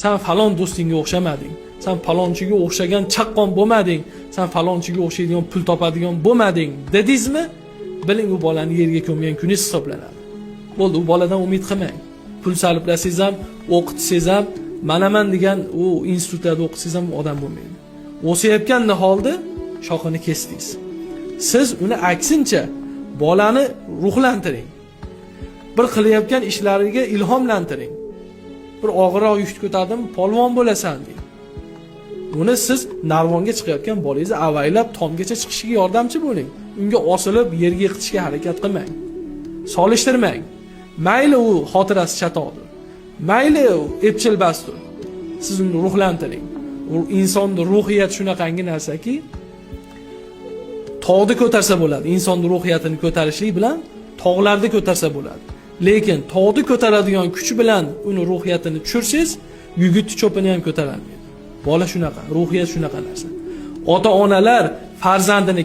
San falon do'stingga o'xshamading, san falonchiga o'xshagan chaqqon bo'lmading, san falonchiga o'xshaydigan pul topadigan bo'lmading dedingizmi, biling, u bolani yerga ko'mgan kuningiz hisoblanadi. Bo'ldi, u boladan umid qilmang. Pul sarflasangiz ham, o'qitsangiz ham, manaman degan u institutlarda o'qitsangiz ham, u odam bo'lmaydi. O'sayotgan niholni shoxini kesdingiz. Siz uni aksincha bolani ruhlantiring, bir qilayotgan ishlariga ilhomlantiring. Bir og'irroq yukni ko'tardim, polvon bo'lasan deng. Uni siz narvonga chiqayotgan bolangizni avaylab tomgacha chiqishiga yordamchi bo'ling. Unga osilib yerga yiqitishga harakat qilmang, solishtirmang. Mayli, u xotirasi chatoqdir, mayli, u epchilbasdir, siz uni ruhlantiring. U insonni ruhiyati shunaqangi narsaki, tog'ni ko'tarsa bo'ladi. Insonni ruhiyatini ko'tarishlik bilan tog'larni ko'tarsa bo'ladi, lekin tog'ni ko'taradigan kuch bilan uni ruhiyatini tushirsangiz, yugutni cho'pini ham ko'tarolmaydi. Bola shunaqa, ruhiyat shunaqa narsa. Ota onalar farzandini